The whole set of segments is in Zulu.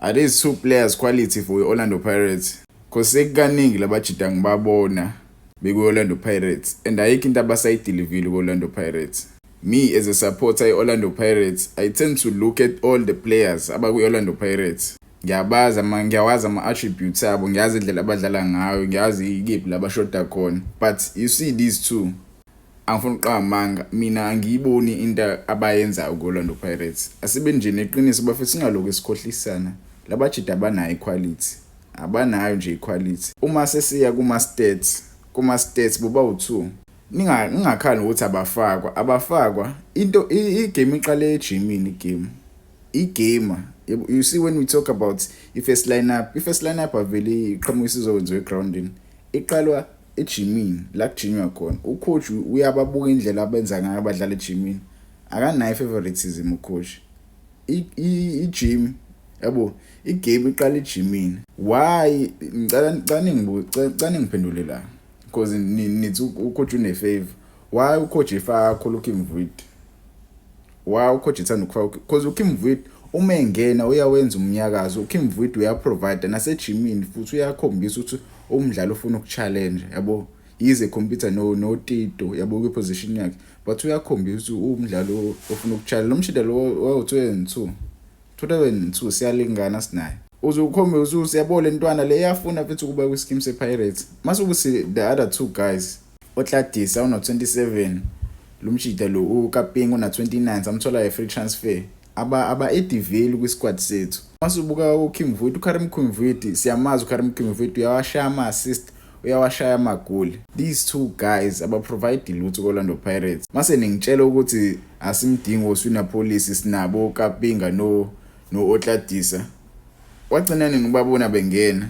Are these two players quality for i-Orlando Pirates? 'Cause sekukaningi labajida ngibabona beku-Orlando Pirates and ayikho into abasayi-deliver-ile ku-Orlando Pirates. Me as a supporter ye-Orlando Pirates, I tend to look at all the players abakwi-Orlando Pirates. Ngiyabazi ama ngiyawazi ama-attributes abo, ngiyazi indlela abadlala ngayo, ngiyazi ikephi la bashoda khona. But you see these two, angifuni ukuqamba amanga, mina angiyiboni into abayenzayo ku-Orlando Pirates. Asibe nje neqiniso bafethu, singalokhu sikhohlisana. Labajida abanayo iquality, abanayo nje iquality. Uma sesiya kuma-stats boba u2, ningakhali ukuthi abafakwa, abafakwa. Into igame iqale ejimini, igame. You see, when we talk about i-first lineup, i-first lineup avele iqhamuka isizokwenziwa egroundini, iqalwa ejimini la kujinywa khona. Ucoach uyababuka indlela abenza ngayo abadlala ejimini, akanayo favoritism ucoach. I-gym yabo, igame iqala ejimini. Why? Ngicela ngicela ngibuze, ngicela ngiphendule la, because nithi ucoach une favor. Why ucoach efaka kakhulu uKimvuidi? Why ucoach ethanda ukufaka? Because uKimvuidi uma engena uyawenza umnyakazo. UKimvuidi uyaprovide nasejimini futhi uyakhombisa ukuthi umdlalo ufuna ukuchallenge, yabo. Yize compete no Tito, yabo, kwiposition yakhe, but uyakhombisa ukuthi umdlalo ofuna ukuchallenge. Lo mshida lo wawu-2002 2002, siyalingana sinaye. Uze ukhombe ukuthi siyabona le ntwana le iyafuna futhi ukuba kwi-scheme se-Pirates. Mase ukuthi the other two guys, Otladisa una-27, lo mshida lo uKapinga una-29, samthola ye-free transfer, aba add value kwi-squad sethu. Masubuka uKimvuidi, uKarim Kimvuidi, siyamazi uKarim Kimvuidi, uyawashaya ama-assist, uyawashaya amagoli. These two guys aba-provide lutho ko-Orlando Pirates. Mase ningitshela ukuthi asimdingi Oswin Appollis, sinabo Kapinga no Otladisa. Wagcina nini ubabona bengena?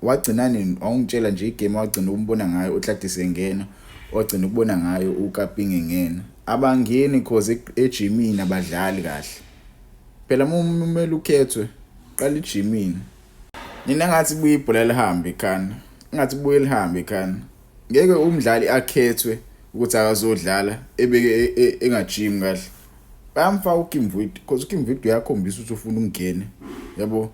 Wagcina nini? Awungitshela nje igame wagcina ukumbona ngayo uTladisa engena, wagcina ukubona ngayo uKapinga engena. Abangeni 'cause ejimini abadlali kahle phela. Uma kumele ukhethwe, qala ejimini. Nina ngathi buye ibhola lihambe ekhanda, ngathi buye lihambe ekhanda. Ngeke umdlali akhethwe ukuthi akazodlala ebeke engajimi kahle. Bayamfaka uKimvuidi because uKimvuidi uyakhombisa ukuthi ufuna ukungena, yabo.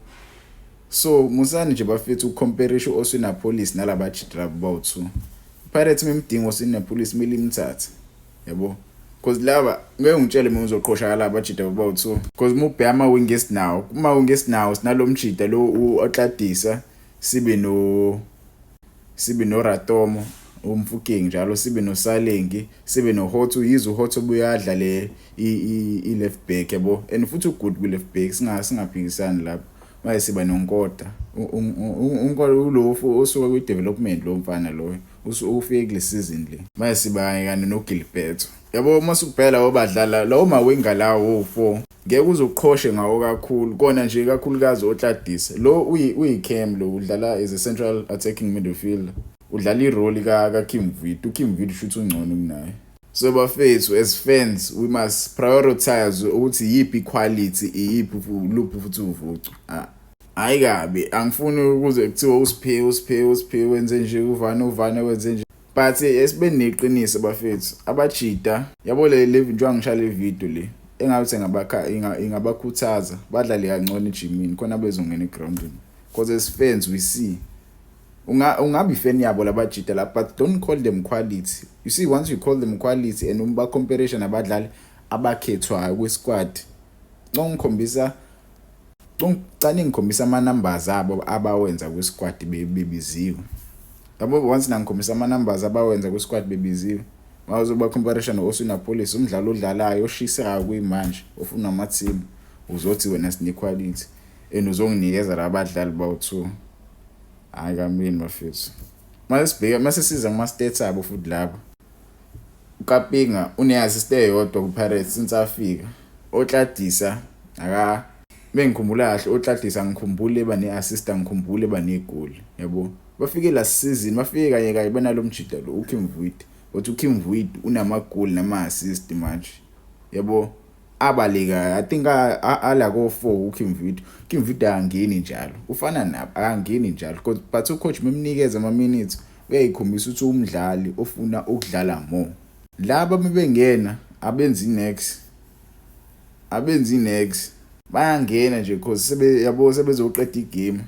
So musani nje bafethu ukucompare u-Oswin Appollis nalabajita laba bawu-2. Pirates memdingo Oswin Appollis, kumele imthathe, yabo, because laba ngeke ngitshele mina uzoqhosha kalaba bajita bawu-2, because uma ubheka ama-wing esinawo, kuma-wing esinawo sinalo mjida lo u-Otladisa, sibe no Ratomo uMofokeng njalo, sibe noSalengi, sibe noHotto. Yize uHotto obuye adlale i-left back, yabo, and futhi ugood kwi-left back, singaphikisani lapho. Manje siba noNkota, uNkota ulo osuka kwi-development, lo mfana lo ufike kule season le. Manje siba kanye noGilberto, yabo. Uma usubheka labo badlala lawo mawinga lawo 4, ngeke uzoqhoshe ngawo kakhulu kona nje, kakhulukazi Otladisa lo uyi-cam lo udlala as a central attacking midfielder, udlala irole ka Kimvuidi. UKimvuidi shuthi ungcono kunaye. So bafethu, as fans we must prioritize ukuthi iyiphi quality, iyiphi luphi futhi uvucu. Hayi kabi, angifuni ukuze kuthiwe usiphe usiphe usiphe wenze nje uvane uvane wenze nje, but esibe neqiniso bafethu. Abajida, yabo, le njengoba ngishaya le video le, engathi ingabakha ingabakhuthaza badlale kangcono ejimini khona bezongena egroundini, because as fans we see. Ungabe ifan yabo labajida la, but don't call them quality. You see, once you call them quality and umba comparison abadlali abakhethwayo kwi-squad, ngikhombisa ngicane ngikhombisa ama numbers abo abawenza kwi-squad bebiziwe, yabo. Once nangikhombisa ama numbers abawenza kwi-squad bebiziwe, mawuzoba comparison no-Oswin Appollis, umdlalo odlalayo oshisayo kuyimanje ofuna ama-team, uzothi wena sine quality and uzonginikeza labadlali bawu-2? Hayi kamini bafethu. Mase sibheka, mase siza kuma stats abo futhi labo, uKapinga une-assist eyodwa ku-Pirates since afika. Otladisa aka bengikhumbula kahle, Otladisa ngikhumbule eba ne-assist, angikhumbule eba negoli, yabo. Bafike last season, bafike kanye kanye banalo mjida lo uKimvuidi, but uKimvuidi unamagoli nama-assist manje, yabo, abaleka. I think ala ko 4 uKimvuidi. uKimvuidi akangeni njalo, ufana nabo, akangeni njalo, but ucoach memnikeza ama minutes uyayikhombisa ukuthi umdlali ofuna ukudlala more. Laba mebengena abenzi next, abenzi next. Bayangena nje, cause sebe, yabo, sebezoqeda igame.